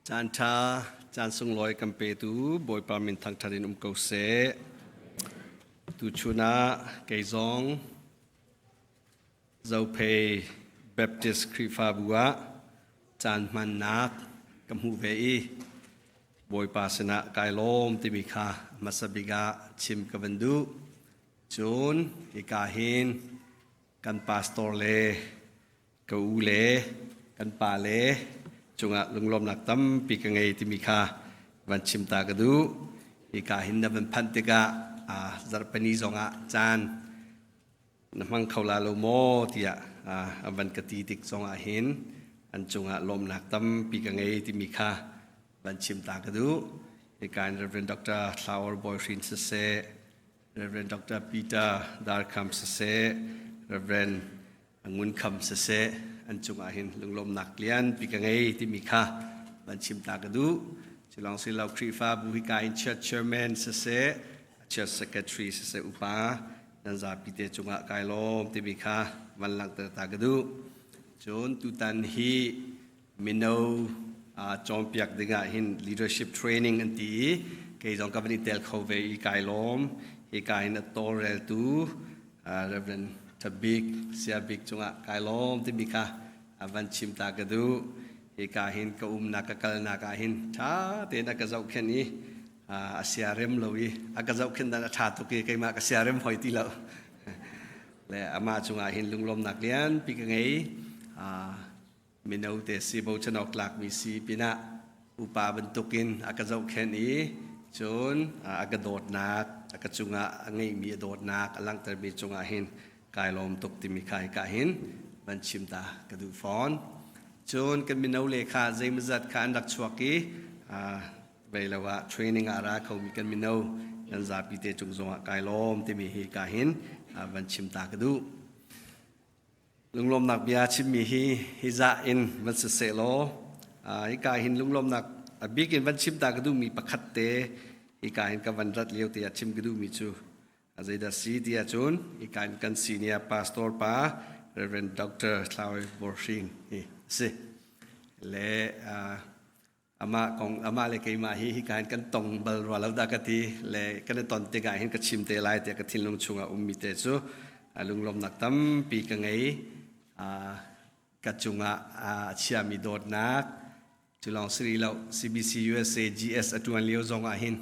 Caan ṭha, caan sunglawi kan petu Bawipa min thangṭhat in um ko seh. Tuchun ah kei zong Zophei Baptist Khrihfabu ah caan hmannak ka hmuh ve i Bawipa sinah kai lawm timi kha hmasa bik ah chim ka van duh. Cun hika hin kan pastor le ka u le kan pa le cungah lunglawmnak tampi ka ngei timi kha van chim ta ka duh. Hika hin na van phanh tikah zarhpini zongah caan na hmang kho la lo maw tiah a van ka ti tik zongah hin an cungah lawmnak tampi ka ngei timi kha van chim ta ka duh. Hika in Reverend Dr. Flower Boy Hrin siseh, Reverend Dr. Peter Darkham siseh, Reverend Ngun Kham siseh, an cungah hin lunglawmnak lianpi ka ngei timi kha van chim ta ka duh. Culawng si lo Khrihfabu hika in church chairman siseh, church secretary siseh upa nan zapi te cungah kai lawm timi kha van langhter ta ka duh. Cun tutan hi mino cawnpiak dingah hin leadership training an ti i kei zong ka van i tel kho ve i kai lawm. Hika in a tawlreltu Reverend Thabik Sia Bik cungah kai lawm timi kha van chim ta ka duh. Hika hin ka umnak ka kalnak ah hin ṭha tein a ka zohkhenh i a siarem lo i a ka zohkhenh dan a ṭha tuk i keimah ka siarem hoi ti lo. Le amah cungah hin lunglawmnak lianpi ka ngei. Mino te si bochan awk tlakmi si pinah upa bantukin a ka zohkhenh i cun a ka dawtnak a ka cungah a ngeihmi a dawtnak a langhtermi cungah hin kai lawm tuk timi kha hika hin van chim ta ka duh fawn. Cun kan mino le kha zeimazat kha an rak chuak i vei lo ah training ah ra khomi kan mino kan zapi te cung zongah kai lawm timi hi ka hin van chim ta ka duh. Lunglawmnak bia chimmi hi hi zah in van si seh law hika hin lunglawmnak a bik in van chim ta ka duhmi pakhat te hika hin ka van rat lio te ah chim ka duhmi cu a zeidah si ti ahcun hika in kan senior pastor pa Reverend Dr. Thlawi Borhring hi a si. Le amah kong amah le keimah hi hika hin kan tong bal rua lo dah ka ti le kan i ton tikah hin ka chim te lai tiah ka thinlung chungah ummi te cu lunglawmnak tampi ka ngei. Ka cungah a chiami dawtnak cu lawng si rih lo CBC USA GS a ṭuan lio zong ah hin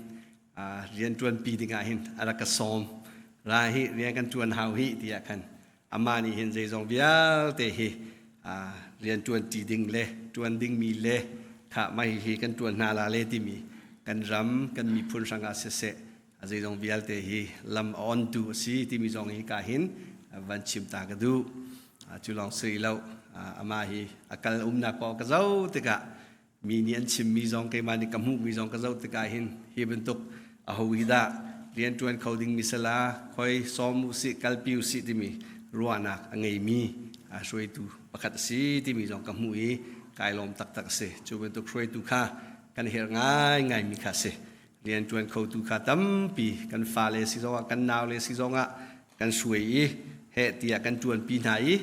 rian ṭuanpi dingah hin a rak ka sawm. Ra hi rian kan ṭuan hau hi tiah khan amah nih hin zeizong vialte hi rian ṭuanṭi ding le ṭuan dingmi le khah mah hihi kan ṭuan hna la le timi kan ram kan miphun hrangah siseh a zeizong vialte hi lam a ontu a si timi zong hi ka hin van chim ta ka duh. Cu lawng si lo amah hi a kal umnak paoh ka zoh tikah mi nih an chimmi zong keimah nih ka hmuhmi zong ka zoh tikah hin hi bantuk aho hi dah rianṭuan kho dingmi sala khoi sawm usih kalpi usih timi ruahnak a ngeimi hruaitu pakhat a si timi zong ka hmuh i kai lawm taktak a si. Cu bantuk hruaitu kha kan herh ngaingaimi kha a si. Rianṭuan khotu kha tampi kan fale si zongah kan naule si zongah kan hruai i heh tiah kan ṭuanpi hna i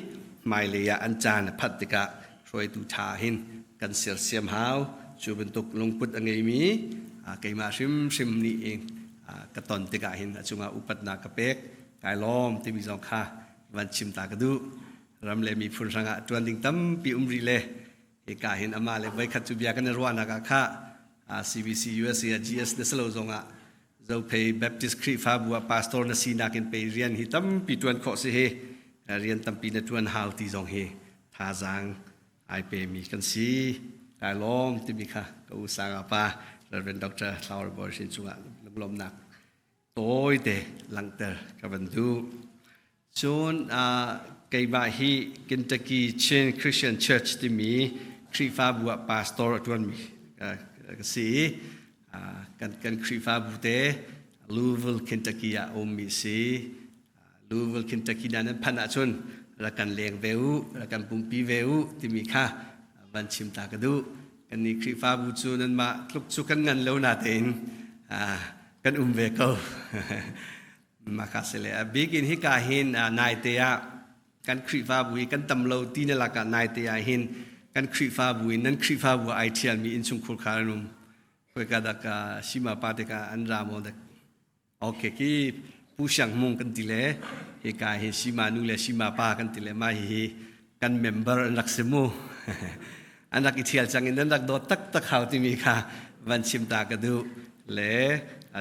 hmailei ah an caan a phanh tikah hruaitu ṭha hin kan sersiam hau. Cu bantuk lungput a ngeimi keimah hrimhrim nih ka ton tikah hin a cungah upatnak ka pek kai lawm timi zong kha van chim ta ka duh. Ram le miphun hrangah ṭuan ding tampi um rih le hika hin amah le voikhat cu bia kan i ruahnak ah kha CBC USA ah GS na si lo zongah Zophei Baptist Khrihfabu ah pastor na sinak in pei rian hi tampi ṭuan khawh si hi rian tampi na ṭuan hau ti zong hi thazaang ai pemi kan si. Kai lawm timi kha ka u sanga pa Reverend Dr. Flower Boy Shin cungah lunglawmnak tawite langhter ka van duh. Cun keimah hi Kentucky Chin Christian Church timi Khrihfabu ah pastor a ṭuanmi ka si i kan Khrihfabu te Louisville, Kentucky ah a ummi si. Louisville, Kentucky na nan phanh ahcun rak kan leng ve u, rak kan pumpi ve u timi kha van chim ta ka duh. Kannih Khrihfabu cu nanmah tluk cu kan ngan lo natein kan um ve ko. Maka sile a bik in hika hin naite ah kan Khrihfabu hi kan tam lo ti na lakah naite ah hin Kan Khrihfabu in nan Khrihfabu ah ai ṭhialmi innchungkhur kha an um. Khoika dak Sima pa te ka an ra maw dek? Okay ki Pu Siang Mung kan ti le hika hi Sima nu le Sima pa kan ti le mah hihi kan member an rak si mu. An rak i ṭhial cang in nan rak dawt taktak hau timi kha van chim ta ka duh. Le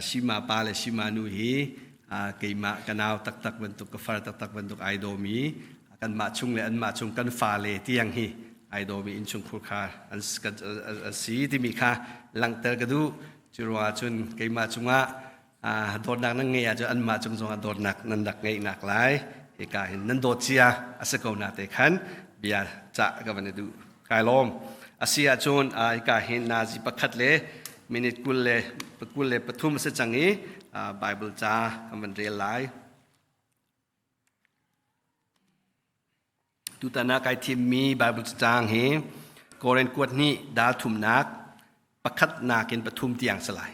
Sima pa le Sima nu hi keimah ka nau taktak bantuk ka far taktak bantuk ai dawmi kanmah chung le anmah chung kan fale tiang hi ai dawmi innchungkhur kha an si timi kha langhter ka duh. Cu ruangah cun keimah cungah dawtnak nan ngeih ahcun anmah cung zongah dawtnak nan rak ngeihnak lai. Hika hin nan dawt cia a si ko na te khan bia cah ka van i duh. Kai lawm. A si ahcun hika hin nazi pakhat le minute 23 a si cang i Bible ca kan van rel lai. Tutan ah kai thimmi Bible cacang hi Korin kuat hnih dal thumnak pakhatnak in pathum tiang si lai.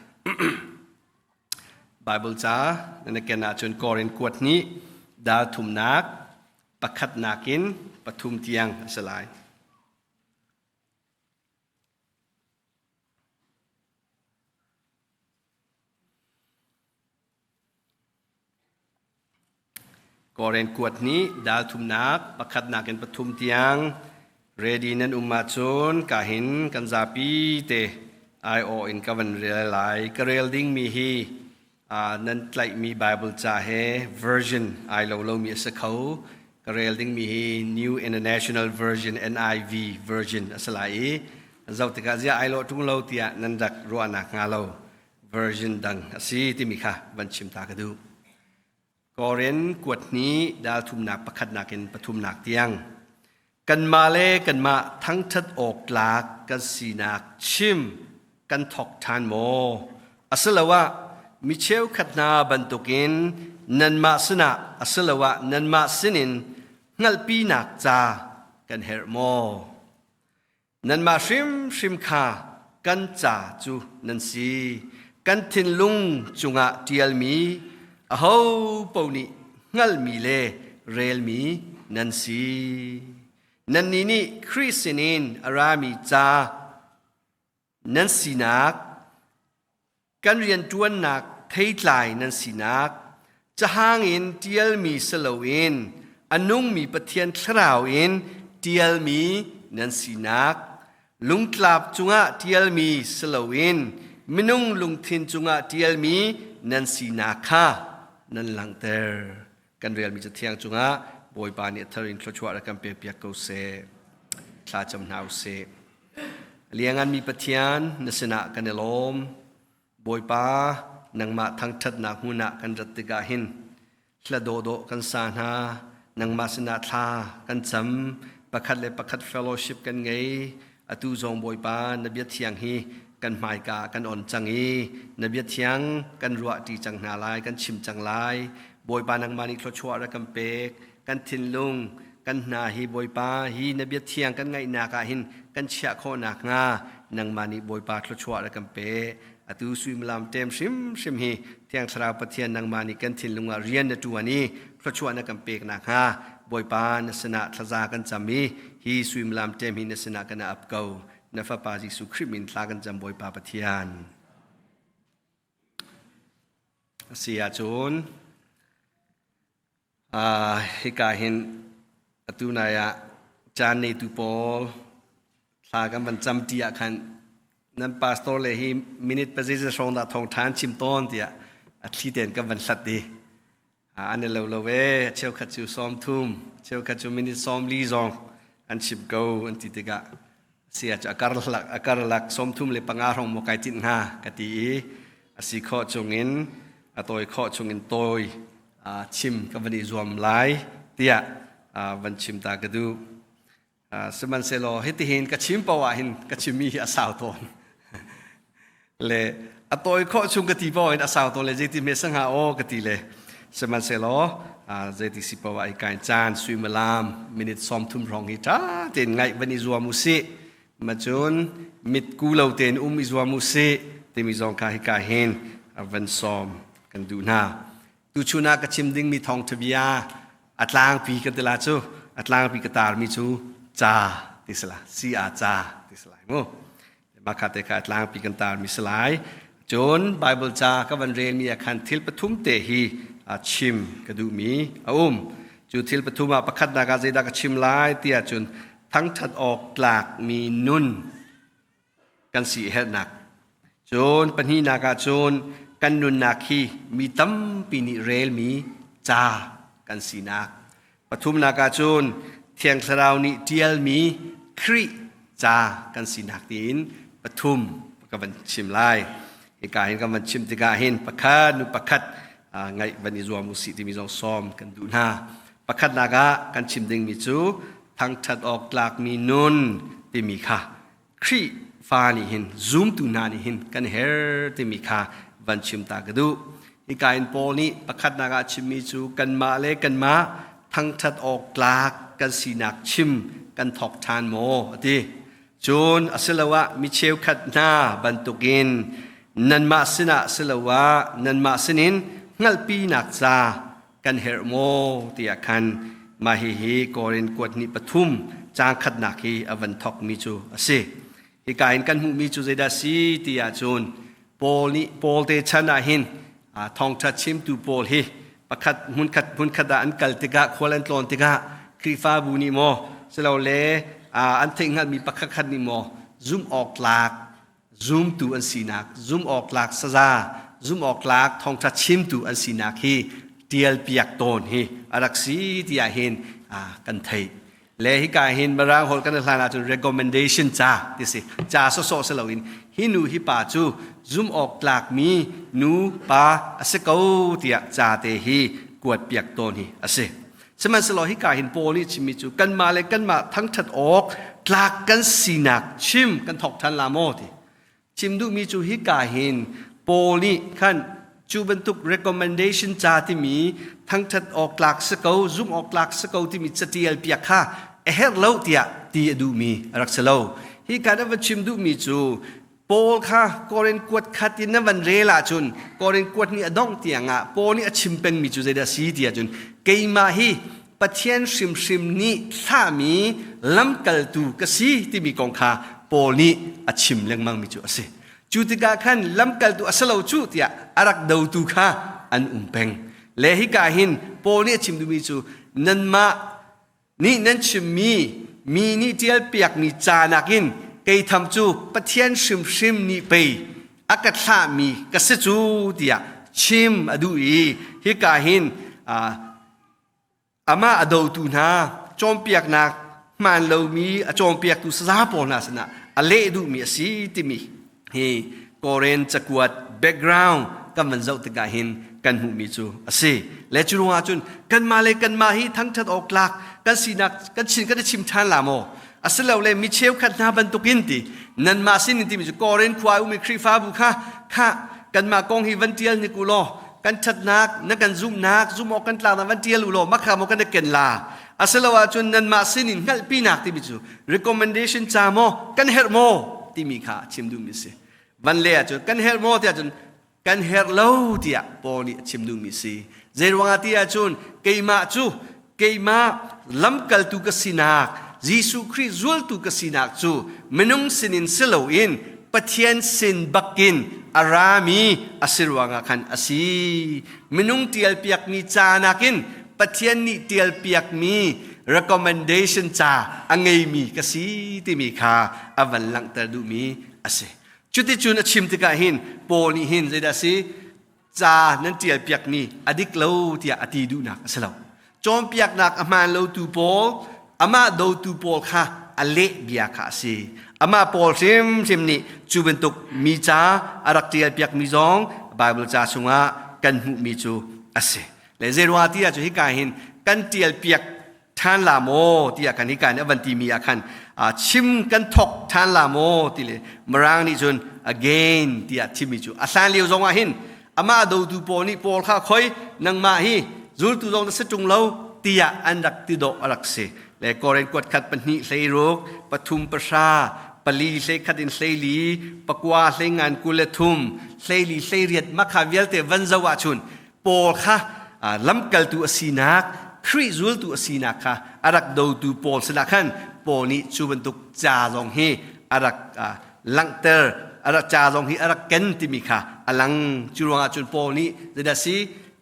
Bible ca nan ken ahcun Korin kuat hnih dal thumnak pakhatnak in pathum tiang a si lai. Koren kuat nih dal thumnak pakhatnak in pathum tiang ready nan um ahcun ka hin kan zapi te aiawh in ka van rel lai. Ka rel dingmi hi nan tlaihmi Bible ca he version ai lo lomi a si kho. Ka rel dingmi hi New International Version NIV version a si lai i zoh tikah ziah ai lawh ṭung lo tiah nan rak ruahnak hnga lo. Version dang a si timi kha van chim ta ka duh. Korin kuat hnih dal thumnak pakhatnak in pathumnak tiang kanmah le kanmah thangṭhat awk tlak kan sinak chim kan thawk ṭhan maw? Asiloah mi cheukhat hna bantukin nanmah sinah asiloah nanmah sinin hngalhpinak ca kan herh maw? Nanmah hrimhrim kha kan ca cu nan si. Kan thinlung cungah ṭialmi, aho paoh nih hngalhmi le relmi nan si. Nannih nih Khrih sinin a rami ca nan sinak, kan rianṭuannak theitlai nan sinak, cahang in ṭialmi si loin a nungmi Pathian Thlarau in ṭialmi nan sinak, lungtlap cungah ṭialmi si loin minung lungthin cungah ṭialmi nan sinak kha nan langhter. Kan relmi Cathiang cungah Bawipa nih a thar in thluachuah rak kan pekpiak ko seh. Thla cam hna u sih. Lianganmi Pathian, na sinah kan i lawm. Bawipa, nangmah thangṭhatnak hmun ah kan rat tikah hin hla dawhdawh kan sa hna, nangmah sinah thla kan cam, pakhat le pakhat fellowship kan ngei. Atu zong Bawipa, na bia thiang hi kan hmaika kan on cang i na bia thiang kan ruahṭi cang hna lai, kan chim cang lai. Bawipa, nangmah nih thluachuah rak kan pek. Kan thinlung, kan hna hi Bawipa hi na bia thiang kan ngaihnak ah hin kan chiah khawh nakhnga nangmah nih Bawipa thluachuah rak kan pe. Atu suimilam ṭem hrimhrim hi Thiang Thlarau Pathian nangmah nih kan thinlung ah rian na ṭuan i thluachuah na kan pek nakhnga Bawipa na sinah thlaza kan cam i hi suimilam ṭem hi na sinah kan ap ko. Na Fapa Jesuh Khrih min thla kan cam Bawipa Pathian. A si ahcun Hika hin atu nai ah caan neitu pawl thla kan van cam ṭi ah khan nan pastor le hi minute pazeizat hrawng dah thawngṭha an chim tawn tiah a thli tein kan van hlat i an i lo lo ee cheukhat cu 30 cheukhat cu minute 40 zong an chim ko an ti tikah sia cu a karlak a karlak 35 hrawng maw kai tinh hnga ka ti i a si khawh chungin a tawi khawh chungin tawi chim ka van i zuam lai tiah van chim ta ka duh. Sihmanhsehlaw hitihin ka chim paoh ah hin ka chimmi hi a sau tawn. Le a tawi khawh chung ka ti paoh in a sau tawn le zeiti hme sa hnga aw ka ti le sihmanhsehlaw zeiti si paoh ah i kain caan suimilam minute 30 hrawng hi ṭha tein ngaih van i zuam u sih. Macun mitku lo tein um i zuam u sih timi zong kha hika hin van sawm kan duh hna. Tuchun ah ka chim dingmi thawngṭha bia a tlangpi kan ti la cu a tlangpi ka tarmi cu ca ti sila si a ca ti si lai mu. Mah kha te kha tlangpi kan tarmi si lai. Cun Bible ca ka van relmi ah khan thil pathum te hi chim ka duhmi a um. Cu thil pathum ah pakhatnak ah zeidah ka chim lai ti ahcun thangṭhat awk tlakmi nun kan si herhnak. Cun pahnihnak ah cun kan nunnak hi mi tampi nih relmi ca kan sinak. Pathumnak ah cun Thiang Thlarau nih ṭialmi Khrih ca kan sinak tiin pathum ka van chim lai. Hika hin kan van chim tikah hin pakhat nu pakhat ngaih van i zuam usih timi zong sawm kan duh hna. Pakhatnak ah kan chim dingmi cu thangṭhat awk tlakmi nun timi kha Khrihfa nih hin zumtu hna nih hin kan her timi kha van chim ta ka duh. Hika in Paul nih pakhatnak ah chimmi cu kanmah le kanmah thangṭhat awk tlak kan sinak chim kan thawk ṭhan maw a ti. Cun asiloah mi cheukhat hna bantukin nanmah sinah siloah nanmah sinin hngalhpinak ca kan herh maw tiah khan mah hihi Korin kuat hnih pathum caang khatnak hi a van thawkmi cu a si. Hika in kan hmuhmi cu zeidah si ti ahcun Paul nih Paul te chan ah hin thawngṭha chimtu pawl hi pakhat hmunkhat hmunkhat ah an kal tikah khual an tlawn tikah Khrihfabu nih maw silole an theih hngalhmi pakhat khat nih maw zumh awk tlak zumtu an sinak, zumh awk tlak saza, zumh awk tlak thawngṭha chimtu an sinak hi ṭialpiak tawn hi a rak si tiah hin kan theih. Le hika hin Mirang holh kan hlan ahcun recommendation ca ti si. Ca sawsawh si loin hi nu hi pa cu zumh awk tlakmi nu pa a si ko tiah ca te hi kuatpiak tawn hi a si. Sihmanhsehlaw hika hin Paul nih chimmi cu kanmah le kanmah thangṭhat awk tlak kan sinak chim kan thawk ṭhan la maw ti. Chim duhmi cu hika hin Paul nih khan cu bantuk recommendation ca timi thangṭhat awk tlak si ko, zumh awk tlak si ko timi catial piak kha a herh lo tiah ti a duhmi a rak si lo. Hika na va chim duhmi cu Paul kha Korin kuat khat in na van rel ahcun Korin kuat nih a dongh tiangah Paul nih a chim pengmi cu zeidah a si ti ahcun keimah hi Pathian hrimhrim nih thlahmi lamkaltu ka si timi kong kha Paul nih a chim lengmangmi cu a si. Cu tikah khan lamkaltu a si lo cu tiah a rak dotu kha an um peng. Le hika hin Paul nih a chim duhmi cu nanmah nih nan chimmi mi nih ṭialpiakmi ca nakin kei tham cu Pathian hrimhrim nih pei a ka thlahmi ka si cu tiah chim a duh i hika hin amah a dotu hna cawnpiaknak hmaan lomi a cawnpiaktu saza pawl hna sinah a leh duhmi a si timi hi Koren cakuat background kan van zoh tikah hin kan hmuhmi cu a si. Le cu ruangah cun kanmah le kanmah hi thangṭhat awk tlak kan sinak kan chin kan i chim ṭhan la maw? Asilole mi cheukhat hna bantukin ti nanmah sinin timi cu Korin khua ummi Khrihfabu kha kha kanmah kong hi van ṭial hnik u law kan ṭhatnak na kan zumhnak zumh awk kan tlaknak van ṭial u law makha maw kan i ken la asiloah cun nanmah sinin hngalhpinak timi cu recommendation ca maw kan herh maw timi kha chim duhmi si van le ahcun kan herh maw tiah cun kan herh lo tiah Paul nih a chim duhmi si zei ruangah ti ahcun keimah cu keimah lamkaltu ka sinak Jesuh Khrih zultu ka sinak cu minung sinin si loin Pathian sin bakin a rami a si ruangah khan a si. Minung ṭialpiakmi ca nakin Pathian nih ṭialpiakmi recommendation ca a ngeimi ka si timi kha a van langhter duhmi a si. Cuticun a chim tikah hin Paul nih hin zeidah a si? Ca nan ṭialpiakmi a dik lo tiah a ti duhnak a si lo. Cawnpiaknak a hmaan lotu pawl, amah dotu pawl kha a leh bia kha a si. Amah Paul hrimhrim nih cu bantuk mi ca a rak ṭialpiakmi zong Baibal ca chungah kan hmuhmi cu a si. Le zeiruangah ti ahcun hika hin kan ṭialpiak ṭhan la maw tiah kan hika nih a van timi ah khan chim kan thawk ṭhan la maw ti le Mirang nih cun again tiah chimmi cu a hlan lio zong ah hin amah dotu pawl nih Paul kha khoi nangmah hi zultu zong na si ṭung lo tiah an rak ti dawh a rak si le Korin kuat khat pahnih hleiruk pathum pahra pali hleikhat in hleili pakua hleingan 23 hleili hleiriat makha vialte van zo ahcun Paul kha lamkaltu a sinak Khrih zultu a sinak kha a rak dotu Paul sinah khan Paul nih cu bantuk ca zong hi a rak langhter, a rak ca zong hi a rak ken timi kha a lang. Cu ruangah cun Paul nih zeidah si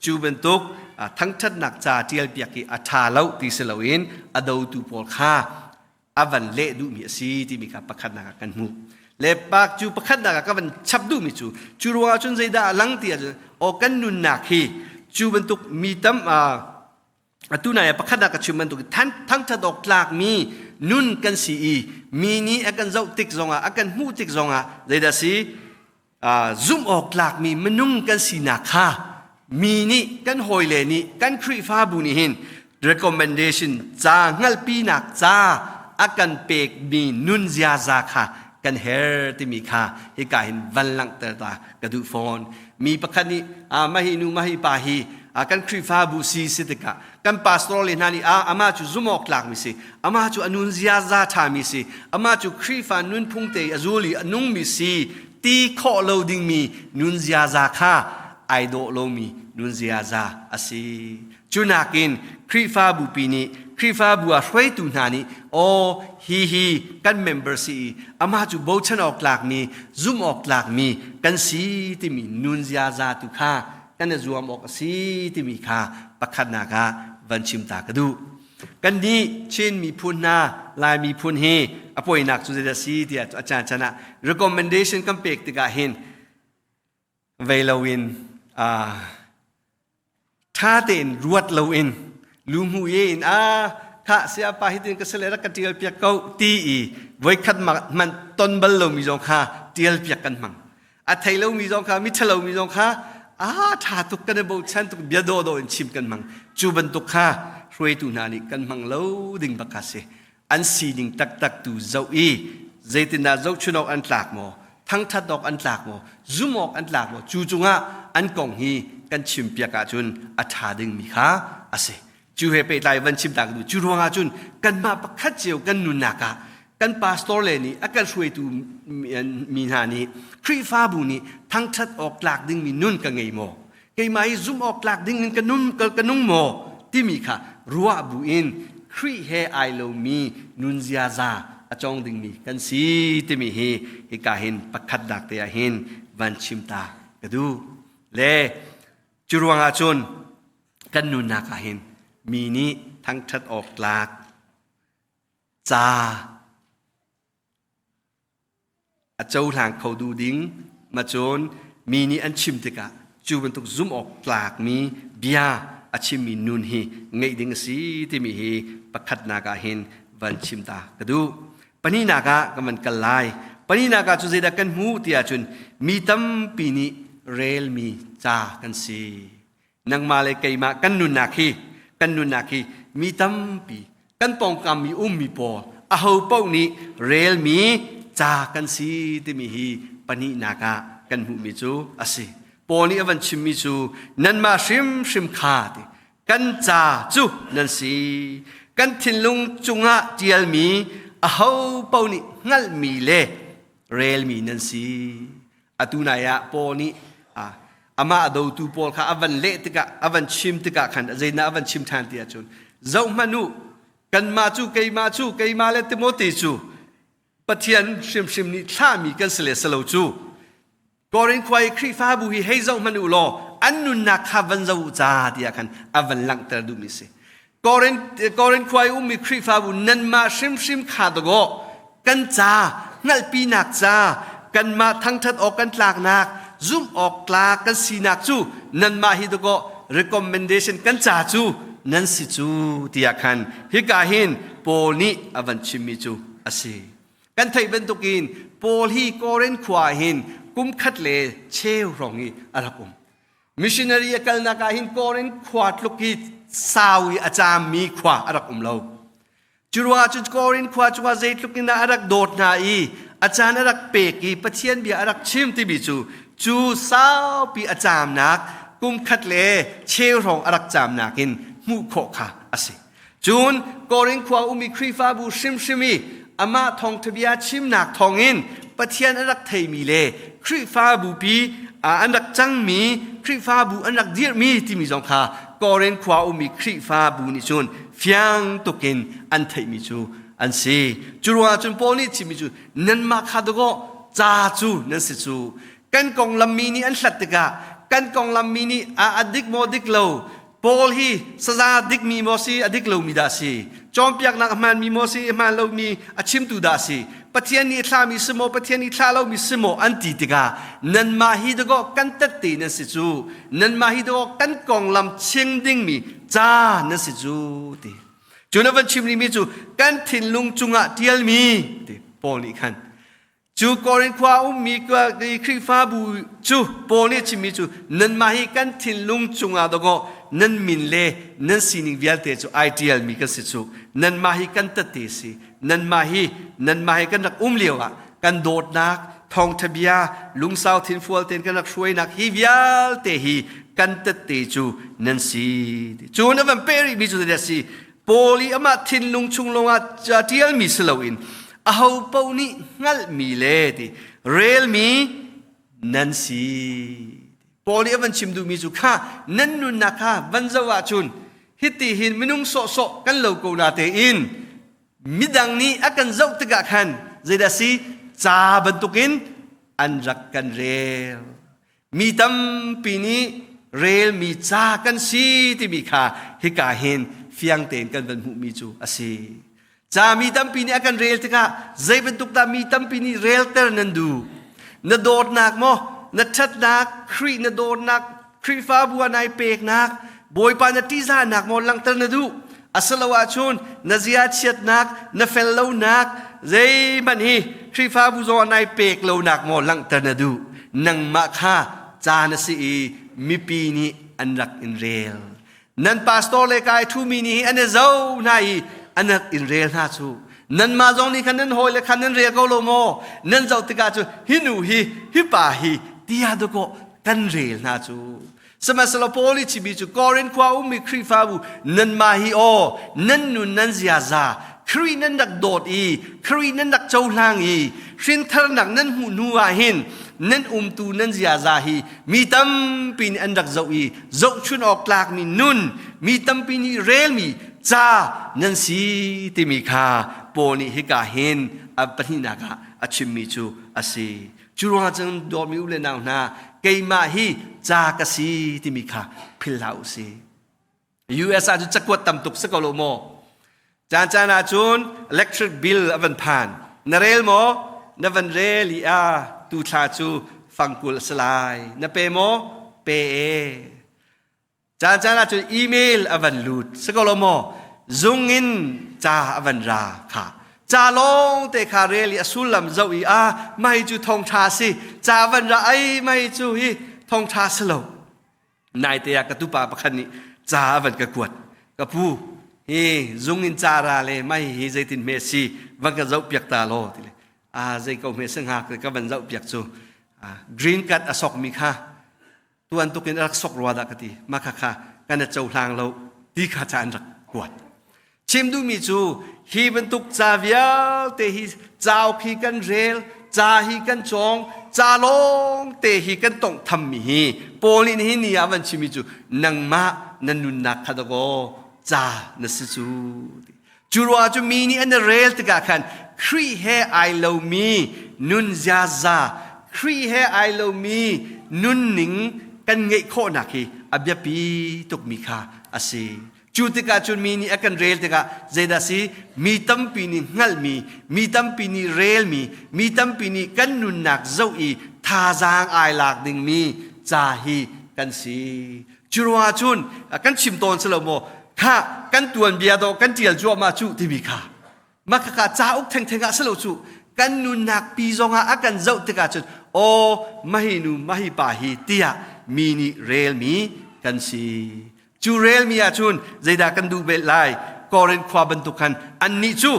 cu bantuk thangṭhatnak ca ṭialpiak hi a ṭha lo ti si loin a dotu pawl kha a van leh duhmi a si timi kha pakhatnak ah kan hmuh. Le pak cu pakhatnak ah ka van chap duhmi cu cu ruangah cun zeidah a lang ti ahcun aw kan nunnak hi cu bantuk mi tam atu nai ah pakhat ah ka chim bantuk thangṭhat awk tlakmi nun kan si i mi nih a kan zoh tik zongah a kan hmuh tik zongah zeidah si zumh awk tlakmi minung kan sinak kha mi nih kan hawile nih kan Khrihfabu nih hin recommendation ca hngalhpinak ca a kan pekmi nun ziaza kha kan her timi kha hika hin van langhter ta ka duh fawn. Mi pakhat nih mahi nu mahi pa hi kan Khrihfabu si si tikah kan pastor le hna nih amah cu zumh awk tlakmi si, amah cu a nun ziaza ṭhami si, amah cu Khrihfa nunphung te a zul i a nungmi si ti khawh lo dingmi nun ziaza kha ai dawh lomi nun ziaza a si. Cu nakin Khrihfabu pi nih Khrihfabu ah hruaitu hna nih aw hi hi kan member si i amah cu bochan awk tlakmi zumh awk tlakmi kan si timi nun ziaza tu kha kan i zuam awk a si timi kha pakhatnak ah van chim ta ka duh. Kannih Chin miphun hna Lai miphun hi a poinak cu zeidah si tiah a caan caan ah recommendation kan pek tikah hin vei loin ṭha tein ruat loin luhmuh ye in a khah siapa hitin ka sale rak ka ṭial piak ko ti i voikhat hmanh ton bal lomi zong kha ṭial piak kan hmang. A thei lomi zong kha mi ṭhalomi zong kha a ṭha tuk kan i bochan tuk bia dawhdawh in chim kan hmang. Cu bantuk kha hruaitu hna nih kan hmang lo ding bak kha si. An sining taktak tu zoh i zeitindah zohchun awk an tlak maw, thangṭhat awk an tlak maw, zumh awk an tlak maw, cu cungah an kong hi kan chimpiak ahcun a ṭha dingmi kha a si. Cu he pehtlai van chim ta ka duh. Cu ruangah cun kanmah pakhat cio kan nunnak ah kan pastor le nih a kan hruaitu mi hna nih Khrihfabu nih thangṭhat awk tlak dingmi nun ka ngei maw? Keimah hi zumh awk tlak ding in ka nung, ka nung maw? timi kha ruah bu in Khrih he ai lomi nun ziaza a cawng dingmi kan si timi hi hika hin pakhat dak te ah hin van chim ta ka duh. Le cu ruangah cun kan nunnak ah hin mi nih thangṭhat awk tlak ca A cohlang kho duh ding ma cun mi nih an chim tikah cu bantuk zumh awk tlakmi bia a chimmi nun hi ngeih ding a si timi hi pakhatnak ah hin van chim ta ka duh. Pahnihnak ah kan van kal lai. Pahnihnak ah cu zeidah kan hmuh ti ahcun mi tampi nih relmi ca kan si. Nangmah le keimah kan nunnak hi kan nunnak hi mi tampi kan pawngkam i ummi pawl aho paoh nih relmi ca kan si timi hi pahnihnak ah kan hmuhmi cu a si. Paul nih a van chimmi cu nanmah hrimhrim kha ti kan ca cu nan si. Kan thinlung cungah ṭialmi aho paoh nih hngalhmi le relmi nan si. Atu nai ah Paul nih amah a dotu pawl kha a van leh tikah a van chim tikah khan zeidah a van chim ṭhan ti ahcun zohhmanh u kanmah cu keimah cu keimah le Timote cu Pathian hrimhrim nih thlahmi kan si le si lo cu Korin khua i Khrihfabu hi hei zoh hmanh u law an nunnak kha van zoh u ca tiah khan a van langhter duhmi si. Korin khua i ummi Khrihfabu nanmah hrimhrim kha dawh kan ca hngalhpinak ca kanmah thangṭhat awk kan tlaknak zumh awk tlak kan sinak cu nanmah hi dawh recommendation kan ca cu nan si cu tiah khan hika hin Paul nih a van chimmi cu a si. Kan theih bantukin Paul hi Korin khua hin kum khat le cheu hrawng i a rak um. Missionary a kalnak ah hin Korin khua tluk hi sau i a caammi khua a rak um lo. Cu ruangah cun Korin khua cungah zeitluk in a rak dawt hna i a caan a rak pek i Pathian bia a rak chim timi cu cu saupi a caamnak kum khat le cheu hrawng a rak caamnak in hmuh khawh kha a si. Cun Korin khua ummi Khrihfabu hrimhrim i amah thawngṭhabia chimnak thawngin Pathian a rak theimi le Khrihfabu pi an rak cangmi Khrihfabu an rak dirhmi timi zong kha Korin khua ummi Khrihfabu nih cun fiang tukin an theihmi cu an si. Cu ruangah cun Paul nih chimmi cu nanmah kha dakaw ca cu nan si cu. Kan konglam mi nih an hlat tikah kan konglam mi nih a dik maw dik lo Paul hi saza dikmi maw si a dik lomi dah si? Cawnpiaknak a hmaanmi maw si a hmaan lomi a chimtu dah si? Pathian nih a thlahmi si maw Pathian nih thlah lomi si maw an ti tikah nanmah hi dakaw kan tette nan si cu nanmah hi dakaw kan konglam chim dingmi ca nan si cu ti. Cu na van chim rihmi cu kan thinlung cungah ṭialmi ti Paul nih khan Cu Korin khua ummi Khrihfabu cu Paul nih a chimmi cu nanmah hi kan thinlung cungah dawkaw nan min le nan sining vialte cu ai ṭialmi kan si cu. Nanmah hi kan tette si. Nanmah hi nanmah hi kan rak um lio ah kan dawtnak, thawngṭha bia, lungsau thinfual tein kan rak hruainak hi vialte hi kan tette cu nan si. Cu na van peh rihmi cu zeidah si? Paul i amah thinlung chung lawngah ṭialmi si loin aho paoh nih hngalhmi le ti relmi nan si. Paul nih a van chim duhmi cu kha nan nunnak kha van zoh ahcun hiti hin minung sawhsawh kan lo ko na tein midang nih a kan zoh tikah khan zeidah si ca bantukin an rak kan rel. Mi tampi nih relmi ca kan si timi kha hika hin fiang tein kan van hmuhmi cu a si. Ca mi tampi nih a kan rel tikah zei bantuk dah mi tampi nih relter nan duh? Na dawtnak maw? Na ṭhatnak, Khrih na dawtnak, Khrihfabu ah nai peknak, Bawipa na ṭihzahnak maw langhter na duh? Asilo ahcun na zia chiatnak, na fel lonak, zeihmanh hi Khrihfabu zong ah nai pek lonak maw langhter na duh? Nangmah kha ca na si i mipi nih an rak in rel. Nan pastor le kai ṭhumi nih an i zo hna i an rak in rel hna cu. Nanmah zong nih khan nan hawile khan nan rel ko lo maw? Nan zoh tikah cu hi nu hi, hi pa hi tiah dakaw kan rel hna cu. Sihmanhsehlaw Paul i chimmi cu Korin khua ummi Khrihfabu nanmah hi aw nan nun nan ziaza Khrih nan rak dawt i Khrih nan rak cohlang i hrintharnak nan hmuh hnu ah hin nan umtu nan ziaza hi mi tampi nih an rak zoh i zohchun awk tlakmi nun mi tampi nih relmi ca nan si timi kha Paul nih hika hin a pahnihnak ah a chimmi cu a si. Cu ruangah cun dawtmi u le nau hna, keimah hi ca ka si timi kha philh hlah u si. US ah cun cakuat tam tuk si ko lo maw? Caan caan ah cun electric bill a van phan. Na rel maw? Na van rel i a tu thla cu fangkul a si lai. Na pe maw? Pe e. Caan caan ah cun email a van lut. Si ko lo maw? Zung in ca a van ra kha. Ca lawng te kha rel i a sullam zoh i a mai cu thawngṭha si. Ca van ra ai mai cu hi thawngṭha si lo. Naite ah ka tupa pakhat nih ca a van ka kuat. Ka pu, hi zung in ca ra le mai hi zeitin hme si van ka zoh piak ta law ti le a zei ko hme si hngak ka van zoh piak cu green card a sokmi kha tuan tuk in a rak sok rua dah ka ti mah kha kha kan i cohlang lo ti kha ca an rak kuat chim duhmi cu hi bantuk ca vialte hi cauk hi kan rel ca hi kan cawng ca lawng te hi kan tongh thammi hi Paul nih hi ni ah van chimmi cu nangmah na nunnak kha dakaw ca na si cu Cu ruah cu mi nih an i rel tikah khan Khrih he ai lomi nun ziaza, Khrih he ai lomi nunning kan ngeih khawhnak hi a biapi tukmi kha a si. Cu tikah cun mi nih a kan rel tikah zeidah si? Mi tampi nih hngalhmi, mi tampi nih relmi, mi tampi nih kan nunnak zoh i thazaang ai lak dingmi ca hi kan si. Cu ruangah cun kan chim tawn si lo maw? Kha kan tuanbia dawh kan ṭial cuahmah cu timi kha mah khakha cauk thengtheng ah si lo cu kan nunnak pi zongah a kan zoh tikah cun aw mahi nu mahi pa hi tiah mi nih relmi kan si. Cu relmi ahcun zeidah kan duh bel lai? Korin khua bantuk khan annih cu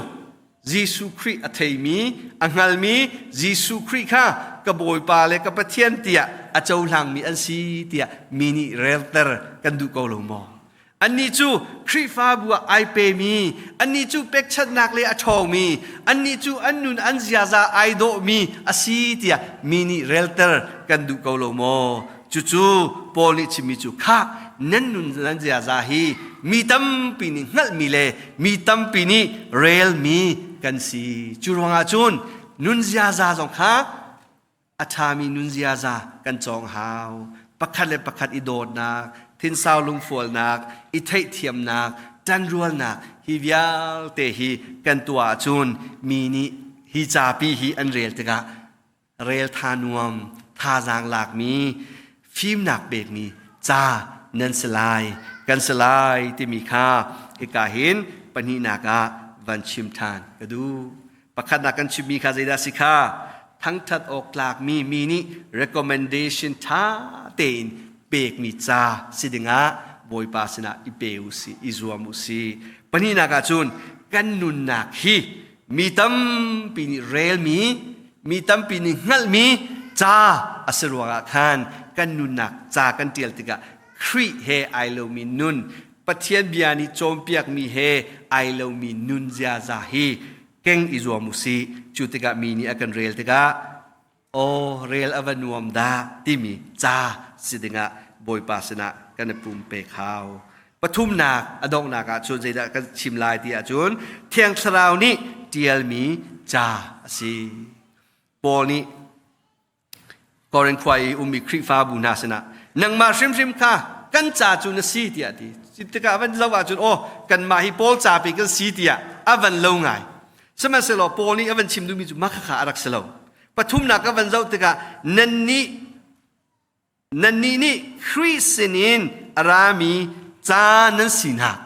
Jesuh Khrih a theimi, a hngalmi Jesuh Khrih kha ka Bawipa le ka Pathian tiah a cohlangmi an si tiah mi nih relter kan duh ko lo maw? Annih cu Khrihfabu ah ai pemi, annih cu pekchanhnak le a ṭhawngmi, annih cu an nun an ziaza ai dawhmi a si tiah mi nih relter kan duh ko lo maw? Cucu Paul nih chimmi cu khah nan nun nan ziaza hi mi tampi nih hngalhmi le mi tampi nih relmi kan si. Cu ruangah cun nun ziaza zong kha a ṭhami nun ziaza kan cawng hau. Pakhat le pakhat i dawtnak, thinsau lungfualnak, i theihthiamnak, ṭanrualnak hi vialte hi kan tuah ahcun mi nih hi capi hi an rel tikah rel tha nuam, thazaang lakmi, fimnak pekmi ca nan si lai, kan si lai timi kha hika hin pahnihnak ah van chim ṭhan ka duh. Pakhatnak kan chimmi kha zeidah si kha thangṭhat awk tlakmi mi nih recommendation ṭha tein pekmi ca si dingah Bawipa sinah i pe u sih, i zuam u sih. Pahnihnak ah cun kan nunnak hi mi tampi nih relmi, mi tampi nih hngalhmi ca a si ruangah khan kan nunnak ca kan ṭial tikah Khrih he ai lomi nun, Pathian bia nih cawnpiakmi he ai lomi nun ziaza hi keng i zuam u sih. Cu tikah mi nih a kan rel tikah aw rel a va nuam dah timi ca si dingah Bawipa sinah kan i pumpek hau. Pathumnak a donghnak ah cun zeidah kan chim lai ti ahcun Thiang Thlarau nih ṭialmi ca a si. Paul nih Korin khua i ummi Khrihfabu hna sinah nangmah hrimhrim kha kan ca cu na si tiah a ti. Tikah a van zoh ahcun aw kanmah hi Paul ca pe kan si tiah a van lo ngai. Sihmanhsehlaw Paul nih a van chim duhmi cu mah khakha a rak si lo. Pathumnak a van zoh tikah nannih nannih nih Khrih sinin a rami ca nan sinak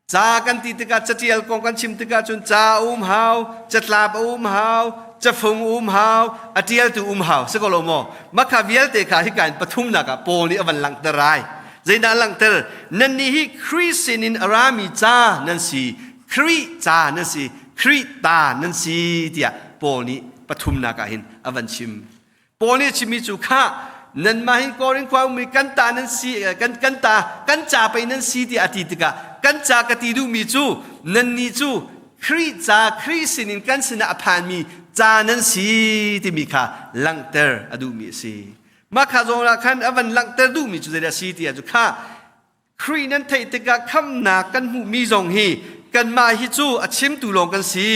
Ca kan ti tikah catial kong kan chim tikah cun ca um hau, catlap a um hau, cafung um hau, a tialtu um hau. Si ko lo maw? Makha vialte kha hika in pathumnak ah Paul nih a van langhter ai. Zeidah a langhter? Nannih hi Khrih sinin a rami ca nan si, Khrih ca nan si, Khrih ta nan si tiah Paul nih pathumnak ah hin a van chim. Paul nih a chimmi cu khah nanmah hi Korin khua ummi kan ta nan si kan kan ta kan ca pei nan si tiah a ti tikah kan ca ka ti duhmi cu nannih cu Khrih ca Khrih sinin kan sinah a phanmi ca nan si timi kha langhter a duhmi a si. Mah kha zawn ah khan a van langhter duhmi cu zeidah a si tiah cu kha Khrih nan theih tikah khamhnak kan hmuhmi zong hi kanmah hi cu a chimtu lawng kan si.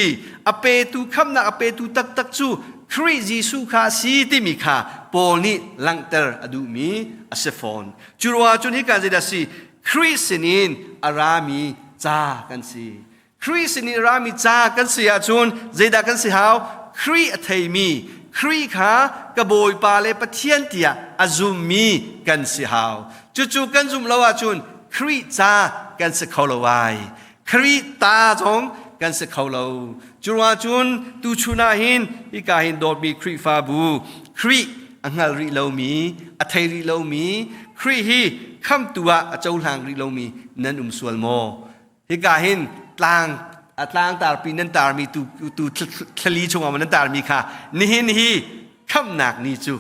A petu khamhnak a petu taktak cu Khrih Jesuh kha a si timi kha Paul nih langhter a duhmi a si fawn. Cu ruangah cun hika zeidah a si? Khrih sinin a rami ca kan si. Khrih sinin a rami ca kan si ahcun zeidah kan si hau? Khrih a theimi, Khrih kha ka Bawipa le Pathian tiah a zummi kan si hau. Cucu kan zumh lo ahcun Khrih ca kan si kho lo ai. Khrih ta zong kan si kho lo. Cu ruangah cun tuchun ah hin hika hin dawtmi Khrihfabu Khrih a hngal rih lomi, a thei rih lomi, Khrih hi khamtu ah a cohlang rih lomi nan um sual maw? Hika hin tlang a tlang tarpi nan tarmi tu tu thlali chungah nan tarmi kha nihin hi khamhnak ni cu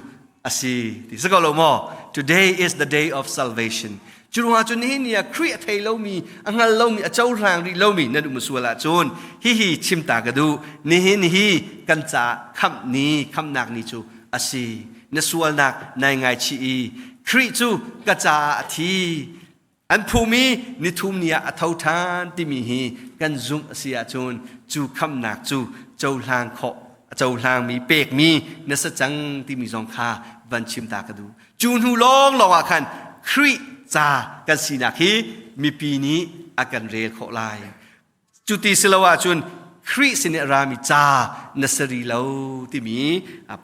a si ti si ko lo maw? Today is the day of salvation. Cu ruangah cun nihin ni ah Khrih a thei lomi, a hngal lomi, a cohlang rih lomi nan um sual ahcun hihi chim ta ka duh. Nihin hi kan caah khamh ni, khamhnak ni cu a si. Na sualnak nai ngaichih i Khrih cu ka caah a thi. An phum i nithum ni ah a tho ṭhan timi hi kan zumh a si ahcun cu khamhnak cu cohlang khawh a cohlangmi pekmi na si cang timi zong kha van chim ta ka duh. Cu hnu lawnglawng ah khan Khrih ca kan sinak hi mipi nih a kan rel khawh lai. Cuti si lo ahcun Khrih sin i a rami ca na si rih lo timi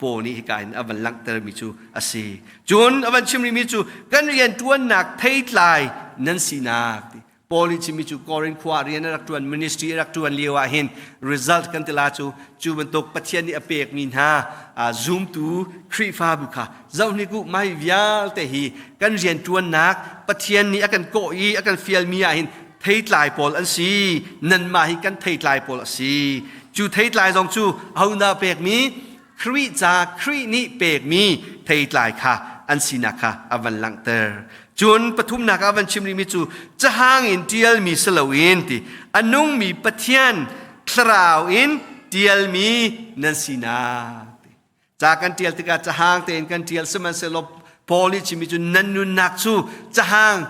Paul nih hika in a van langhtermi cu a si. Cun a van chim rihmi cu kan rianṭuannak theitlai nan sinak ti. Paul nih chimmi cu Korin khua rian a rak ṭuan ministry a rak ṭuan lio ah hin result kan ti la cu cu bantuk Pathian nih a pekmi hna zumtu Khrihfabu kha zohhnik u mai vialte hi kan rianṭuannak Pathian nih a kan kawh i a kan fialmi ah hin theitlai pawl an si nanmah hi kan theitlai pawl a si cu theitlai zong cu ahodah pekmi Khrih ca Khrih nih pekmi theitlai kha an sinak kha a van langhter cun pathumnak ah van chim rihmi cu cahang in ṭialmi si loin ti a nungmi Pathian thlarau in ṭialmi nan sinak Ca kan ṭial tikah cahang tein kan ṭial sihmanhsehlaw Paul nih chimmi cu nan nunnak cu cahang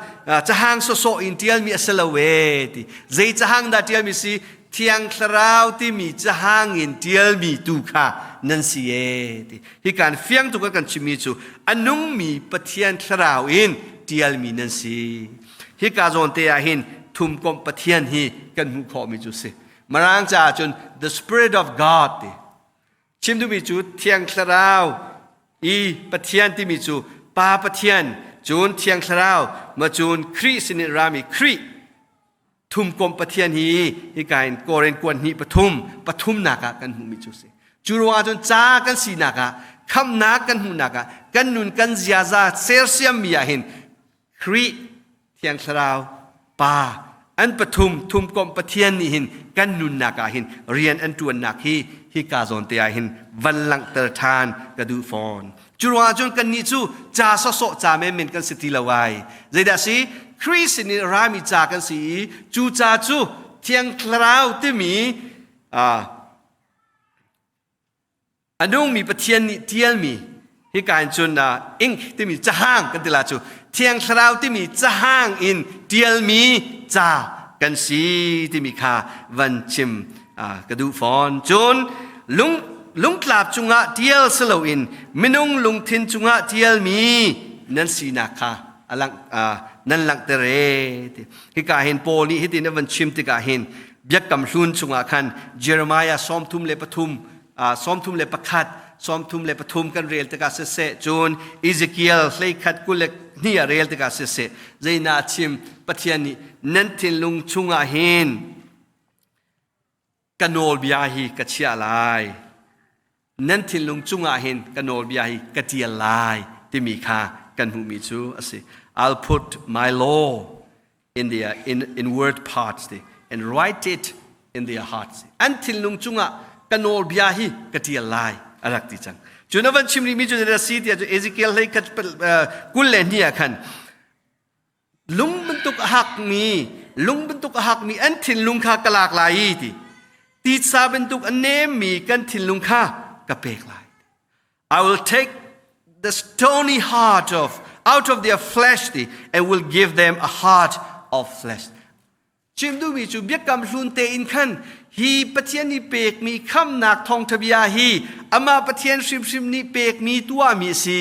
cahang sawsawh in ṭialmi a si lo ee ti. Zei cahang dah ṭialmi si? Thiang Thlarau timi cahang in ṭialmi tu kha nan si e ti. Hi kan fiang tuk a kan chimmi cu a nungmi Pathian Thlarau in ṭialmi nan si. Hika zawn te ah hin thumkomh Pathian hi kan hmuh khawhmi cu si. Mirang caah cun the Spirit of God ti. Chim duhmi cu Thiang Thlarau i Pathian timi cu Pa Pathian, cun Thiang Thlarau, ma cun Khrih sinin rami Khrih thumkomh Pathian hi hika in Korin kuan hnih pathum pathumnak ah kan hmuhmi cu si. Cu ruangah cun ca kan sinak ah khamnak kan hmuhnak ah kan nun kan ziaza sersiammi ah hin Khrih Thiang Thlarau Pa an pathum thumkomh Pathian nih hin kan nunnak ah hin rian an ṭuannak hi hika zawn te ah hin van langhter ṭhan ka duh fawn. Cu ruangah cun kannih cu ca sawsawh ca menmen kan si ti lo ai. Zeidah si? Khrih sin in rami ca kan si i cu ca cu Thiang Thlarau timi a nungmi Pathian nih ṭialmi hika in cun ink timi cahang kan ti la cu Thiang Thlarau timi cahang in ṭialmi ca kan si timi kha van chim ka duh fawn. Cun lung lungtlap cungah ṭial si loin minung lungthin cungah ṭialmi nan sinak kha a lang nan langhter e ti. Hika hin Paul nih hitin a van chim tikah hin Biakam Hlun chungah khan Jeremiah 33 31 33 kan rel tikah siseh cun Ezekiel 31 22 ah rel tikah siseh zeina chim Pathian nih nan thinlung chungah hin ka nawlbia hi ka chiah lai nan thinlung cungah hin ka nawlbia hi ka tial lai timi kha kan hmuhmi cu a si I'll put my law in their in, inward parts and write it in their hearts. An thinlung cungah ka nawlbia hi ka tial lai a rak ti cang. Cu na van chim rihmi cu zeidah si tiah cu Ezekiel hlei khat 22 ah khan lung bantuk a hakmi lung bantuk a hakmi an thinlung kha ka lak lai i ti titsa bantuk a nemmi kan thinlung kha ka pek lai. I will take the stony heart of out of their flesh and will give them a heart of flesh. Chim duhmi cu biakam hlun tein khan hi Pathian nih pekmi khamnak thawngṭha bia hi amah Pathian hrimhrim nih pekmi tuahmi a si.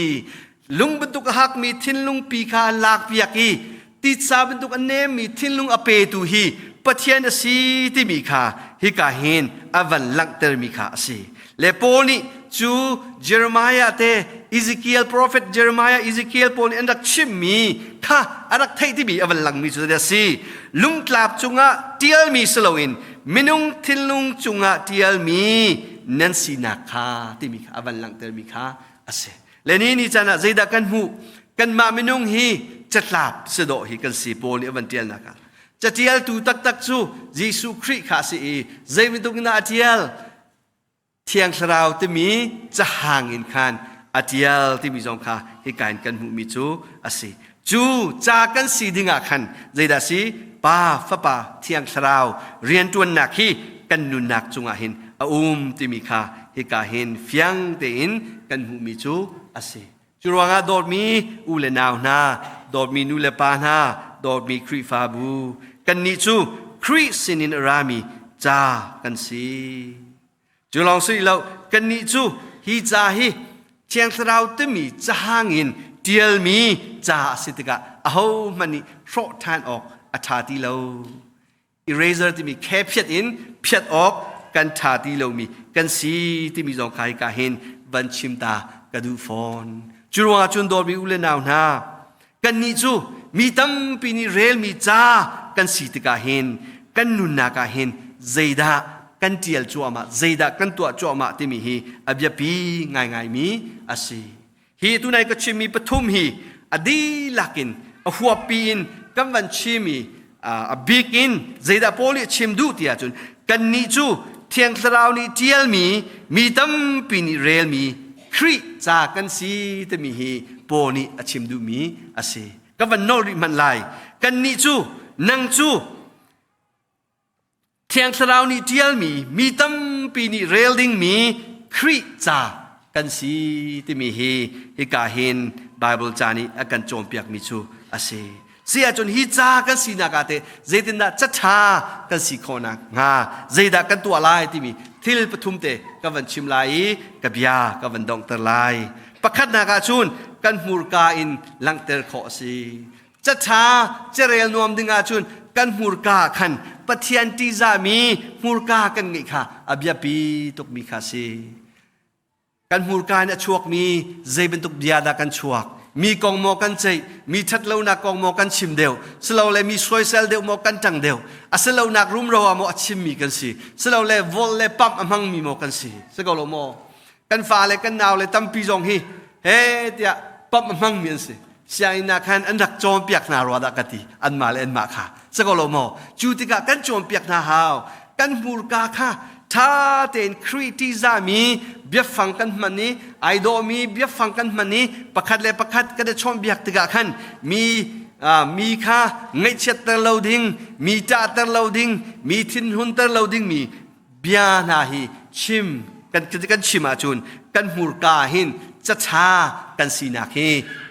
Lung bantuk a hakmi thinlung pi kha an lakpiak i titsa bantuk a nemmi thinlung a petu hi Pathian a si timi kha hika hin a van langhtermi kha a si. Le Paul nih cu Jeremiah te Ezekiel prophet Jeremiah Ezekiel pawl nih an rak chimmi kha a rak theih timi a van langmi cu a si. Lungtlap cungah tialmi si loin minung thinlung cungah tialmi nan sinak kha timi kha a van langhtermi kha a si. Le ni ni caan ah zeidah kan hmuh? Kanmah minung hi catlap si dawh hi kan si Paul nih a van tialnak ah. Catialtu taktak cu Jesuh Khrih kha a si i zei bantuk in dah a tial? Thiang Thlarau timi cahang in khan a tial timi zong kha hika in kan hmuhmi cu a si. Cu ca kan si dingah khan zeidah si? Pa, Fapa, Thiang Thlarau rianṭuannak hi kan nunnak cungah hin a um timi kha hika hin fiang tein kan hmuhmi cu a si. Cu ruangah dawtmi u le nau hna, dawtmi nu le pa hna, dawtmi Khrihfabu, kannih cu Khrih sinin a rami ca kan si. Cu lawng si lo, kannih cu hi ca hi Thiang Thlarau timi cahang in ṭialmi ca a si tikah ahohmanh nih hrawh ṭhan awk a ṭha ti lo. Eraser timi khe phiat in phiat awk kan ṭha ti lomi kan si timi zong kha hika hin van chim ta ka duh fawn. Cu ruangah cun dawtmi u le nau hna, kannih cu mi tampi nih relmi ca kan si tikah hin kan nunnak ah hin zeidah kan ṭial cuahmah zeidah kan tuah cuahmah timi hi a biapi ngaingaimi a si. Hi tunai ka chimmi pathum hi a dihlak in a huappi in kan van chimi a bik in zeidah Paul nih a chim duh ti ahcun kannih cu Thiang Thlarau nih ṭialmi mi tampi nih relmi Khrih ca kan si timi hi Paul nih a chim duhmi a si. Ka van nolh rih hmanh lai. Kannih cu nang cu Thiang Thlarau nih ṭialmi mi tampi nih rel dingmi Khrih ca kan si timi hi hika hin Bible ca nih a kan cawnpiakmi cu a si. Si ahcun hi ca kan sinak ah teh zeitindah caṭha kan si khawh nakhnga zeidah kan tuah lai timi thil pathum te ka van chim lai i ka bia ka van donghter lai. Pakhatnak ah cun kan hmurka in langhter khawh a si. Caṭha carel nuam ding ahcun kan hmurka khan Pathian ṭihzahmi hmurka kan ngeih kha a biapi tukmi kha a si. Kan hmurka in a chuakmi zei bantuk bia dah kan chuak? Mi kong maw kan ceih? Mi ṭhatlonak kong maw kan chim deuh? Silole mi soisel deuh maw kan ṭang deuh? A silonak rumro ah maw a chimmi kan si? Silole vol le pamh a hmangmi maw kan si? Si ko lo maw? Kan fale kan naule tampi zong hi he tiah pamh a hmangmi an si. Sianginn ah khan an rak cawnpiak hna rua dah ka ti. Anmah le anmah kha. Si ko lo maw? Cu tikah kan cawnpiak hna hau. Kan hmurka kha ṭha tein Khrih ṭihzahmi biafang kan hman i ai dawhmi biafang kan hman i pakhat le pakhat kan i chawnhbiak tikah khan mi mi kha ngaihchiatter lo ding, mi ṭahter lo ding, mi thinhunter lo dingmi bia hna hi chim kan kan chim ahcun kan hmurka hin caṭha kan sinak hi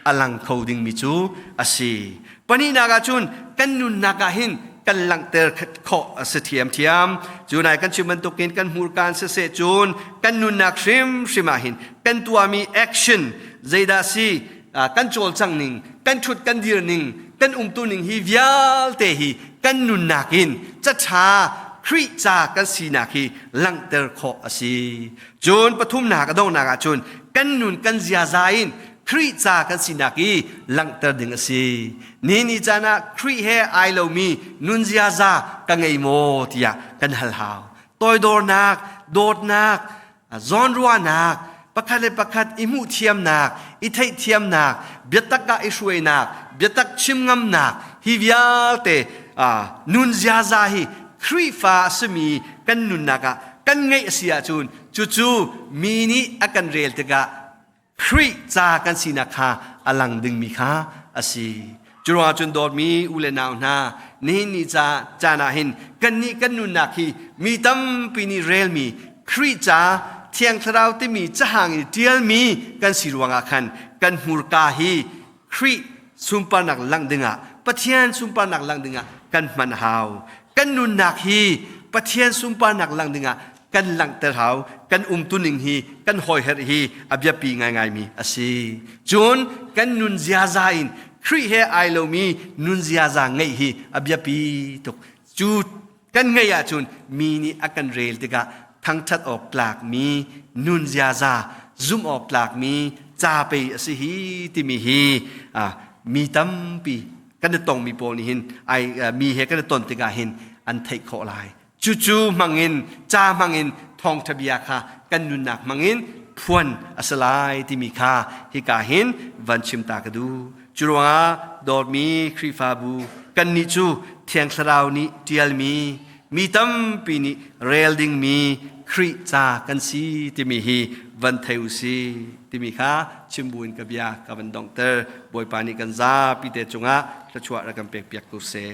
a lang kho dingmi cu a si. Pahnihnak ahcun kan nunnak ah hin kan langhter khawh a si ṭhiamṭhiam. Cu nai kan chim bantukin kan hmurka in siseh cun kan nunnak hrimhrim ah hin kan tuahmi action zeidah si kan cawlcang ning, kan ṭhut kan dir ning, kan umtu ning hi vialte hi kan nunnak in caṭha Khrih ca kan sinak hi langhter khawh a si. Cun pathumnak a donghnak ah cun kan nun kan ziaza in Khrih ca kan sinak i langhter ding a si. Ni ni caan ah Khrih he ai lomi nun ziaza ka ngei maw tiah kan hal hau. Toidornak, dawtnak, zawnruahnak, pakhat le pakhat i hmuhthiamnak, i theihthiamnak, biatak ah i hruainak, biatak chim ngamnak, hi vialte nun ziaza hi Khrihfa a simi kan nunnak ah kan ngeih a si ahcun cucu mi nih a kan rel tikah Khrih ca kan sinak kha a lang dingmi kha a si. Curuangah cun dawtmi u le nau hna, nihin ni ca caan ah hin kannih kan nunnak hi mi tampi nih relmi Khrih ca Thiang Thlarau timi cahang i ṭialmi kan si ruangah khan kan hmurka hi Khrih sunparnak langh dingah Pathian sunparnak langh dingah kan hman hau. Kan nunnak hi Pathian sunparnak langh dingah kan langhter hau. Kan umtuning hi kan hawiher hi a biapi ngaingaimi a si. Cun kan nun ziaza in Khrih he ai lomi nun ziaza ngeih hi a biapi tuk. Cu kan ngeih ahcun mi nih a kan rel tikah thangṭhat awk tlakmi nun ziaza zumh awk tlakmi ca pei a si hi timi hi mi tampi kan i tongmi pawl nih hin ai mi he kan i ton tikah hin an theih khawh lai. Cucu hmangin ca hmangin thawngṭha bia kha kan nunnak hmangin phuan a si lai timi kha hika hin van chim ta ka duh. Cu ruangah dawtmi Khrihfabu kannih cu Thiang Thlarau nih ṭialmi mi tampi nih rel dingmi Khrih ca kan si timi hi van thei u si timi kha chim buin ka bia ka van donghter. Bawipa nih kan zapi te cungah thluachuah rak kan pekpiak ko seh.